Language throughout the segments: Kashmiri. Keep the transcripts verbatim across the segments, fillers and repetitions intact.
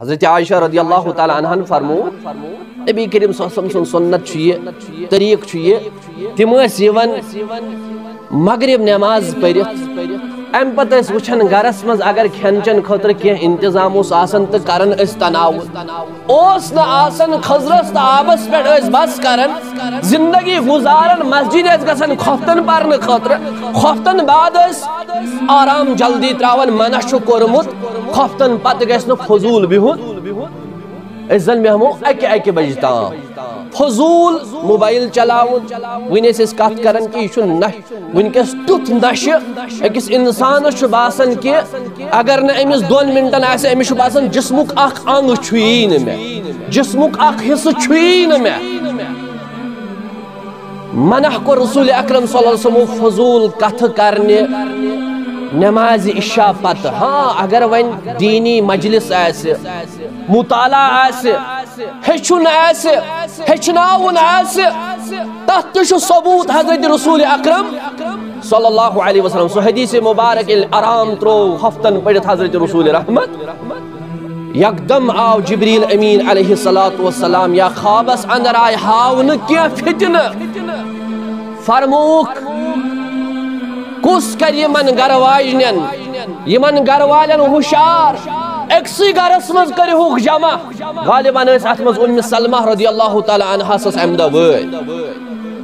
حضرت عائشہ رضی اللہ تعالیٰ عنہن فرمو، نبی کریم صلی اللہ علیہ وسلم سُنٛد سُنت چھُ یہِ، طریٖقہٕ چھُ یہِ، تِم ٲسۍ یِوان مغرب نماز پٔرِتھ، اَمہِ پتہٕ ٲسۍ وٕچھان گرس منٛز اگر کھٮ۪ن چٮ۪ن خٲطرٕ کینٛہہ انتظام اوس آسان تہٕ کران ٲسۍ تناوُل۔ اوس نہٕ آسان خٔزرس تہٕ آبس پٮ۪ٹھ ٲسۍ بس کران، زندگی گُزاران، مسجد ٲسۍ گژھان خۄفتن پرنہٕ خٲطرٕ، خۄفتن بعد ٲسۍ آرام جلدی تراوان، منع چھُ کوٚرمُت خۄفتن پتہٕ گژھِ نہٕ فضوٗل بِہُن۔ أسۍ زن بیٚہمو اکہِ اکہِ بجہِ تام فضوٗل موبایل چلاوُن۔ وُنہِ ٲسۍ أسۍ کتھ کران کہِ یہِ چھُ نش-، وُنکیٚس تیُتھ نشہٕ، أکِس انسانس چھُ باسان کہِ اگر نہٕ أمِس دۄن منٹن آسہِ، أمِس چھُ باسان جسمُک اکھ انگ چھُیی نہٕ مےٚ، جسمُک اکھ حصہٕ چھُیی نہٕ مےٚ۔ منع کوٚر رسول اکرم صلی اللہ علیہ وسلم فضوٗل کتھٕ کرنہِ نمازِ عشاء پتہٕ۔ ہاں، اگر وۄنۍ دیٖنی مجلس آسہِ، مطالعہ آسہِ، ہیٚچھُن آسہِ، ہیٚچھناوُن آسہِ، تتھ تہِ چھُ ثبوت حضرت رسول اکرم صلی اللہ علیہ وسلم۔ سُہ حدیث مبارک ییٚلہِ آرام ترٛوو ہفتن پٔرِتھ حضرت رسول رحمت، یکدم آو جبریل امین علیہ الصلوۃ والسلام یا خوابس اندر آیہِ ہاونہٕ کینٛہہ فتنہٕ۔ فرمووُکھ، کُس کرِ یِمن گرٕ واجنٮ۪ن، یِمن گرٕ والٮ۪ن ہُشار؟ أکسٕے گرس منٛز کٔرِہُکھ جمع۔ غالباً ٲسۍ اتھ منٛز ام سلمہ رضی اللہ تعالیٰ عنہا سس امہِ دۄہ وٲرۍ۔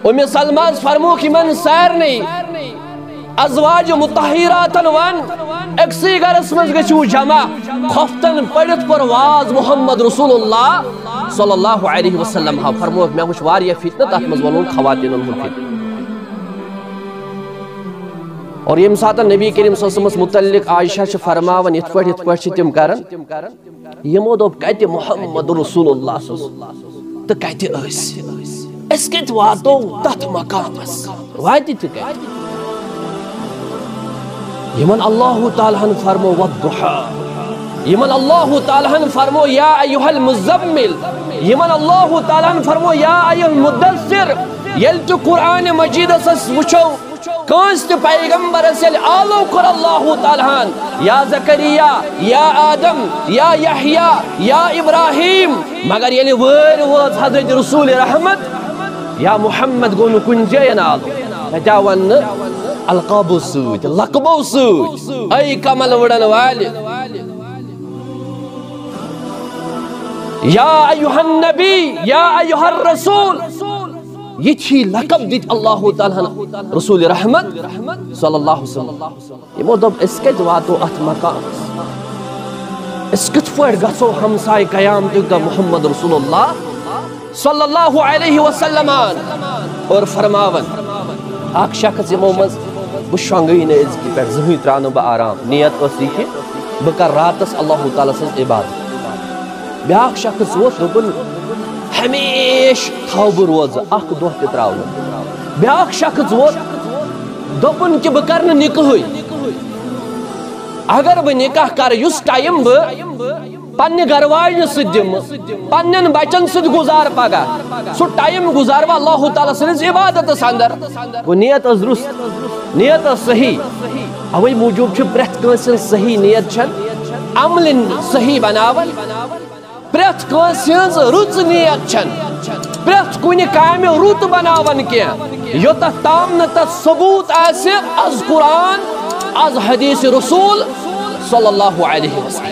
ام سلمہ ہس فرمووُکھ یِمن سارنٕے ازواج مطہراتن ون، أکسٕے گرس منٛز گٔژھِو جمع۔ خۄفتن پٔرِتھ پوٚر واز محمد رسول اللہ صلی اللہ علیہ وسلم ہا۔ فرمووُکھ، مےٚ وٕچھ واریاہ فتنہٕ، تتھ منٛز ووٚنُن خواتینن ہُنٛد فتنہٕ۔ اور ییٚمہِ ساتہٕ نبی کریم صلی اللہ علیہ وسلمس متعلق عائشہ چھِ فرماوان، یِتھ پٲٹھۍ، یِتھ پٲٹھۍ چھِ تِم کران، یِمو دوٚپ، کتہِ محمد رسول اللہ صلی اللہ علیہ وسلم تہٕ کتہِ أسۍ؟ أسۍ کتہِ واتو تتھ مقامس؟ واتہِ تہِ کتہِ؟ یِمن اللہ تعالیٰ ہن فرمو والضحیٰ، یِمن اللہ تعالیٰ ہن فرمو یا ایھا المزمل، یِمن اللہ تعالیٰ ہن فرمو یا ایھا المدثر۔ ییٚلہِ تہِ قرآن مجیدس أسۍ وٕچھو، کٲنٛسہِ تہِ پیغمبرس ییٚلہِ آلو کوٚر اللہ تعالیٰ ہن، یا زکریا، یا آدم، یا یحییٰ، یا ابراہیم، مگر ییٚلہِ وٲرۍ وٲژ حضرت رسول رحمت، یا محمد، گوٚو نہٕ کُنہِ جایہِ آلو۔ تتہِ آو وننہٕ القابو سۭتۍ، لقبو سۭتۍ، اے کمل وُڑن والہِ، یا ایھا النبی، یا ایھا الرسول۔ یِتھی لقب دِتۍ اللہ تعالیٰ ہن رسول رحمت صلی اللہ علیہ وسلم۔ یِمو دوٚپ، أسۍ کتہِ واتو اتھ مقامس؟ أسۍ کِتھ پٲٹھۍ گژھو ہمسایہِ قیامتُک دۄہ محمد رسول اللہ صلی اللہ علیہ وسلم؟ اور فرماون، اکھ شخص یِمو منٛز بہٕ شۄنگٕے نہٕ أزکہِ پٮ۪ٹھ، زٕہٕنۍ ترٛاونہٕ بہٕ آرام۔ نیت ٲس یہِ کہِ بہٕ کرٕ راتس اللہ تعالیٰ سٕنٛز عبادت۔ بیٛاکھ شخص ووت، دوٚپُن، ہمیشہٕ تھاوٕ بہٕ روزٕ، اکھ دۄہ تہِ ترٛاونہٕ۔ بیٛاکھ شخص ووت، دوٚپُن کہِ بہٕ کرٕ نہٕ نکاحٕے۔ اگر بہٕ نکاح کرٕ، یُس ٹائم بہٕ پننہِ گرٕ واجنہِ سۭتۍ دِمہٕ، پننٮ۪ن بچن سۭتۍ گُزارٕ پگاہ، سُہ ٹائم گُزارٕ بہٕ اللہ تعالیٰ سٕنٛدِس عبادتس اندر۔ گوٚو، نیت ٲس درست، نیت ٲس صحیح۔ اوے موٗجوٗب چھُ پرٛٮ۪تھ کٲنٛسہِ ہٕنٛز صحیح نیت چھَنہٕ عملہِ صحیح بناوان۔ پرٛٮ۪تھ کٲنٛسہِ ہٕنٛز رٕژ نیت چھَنہٕ پرٛٮ۪تھ کُنہِ کامہِ رُت بناوان کینٛہہ، یوٚتتھ تام نہٕ تَتھ ثبوت آسہِ از قرآن، از حدیث رسول صلی اللہ علیہ وسلم۔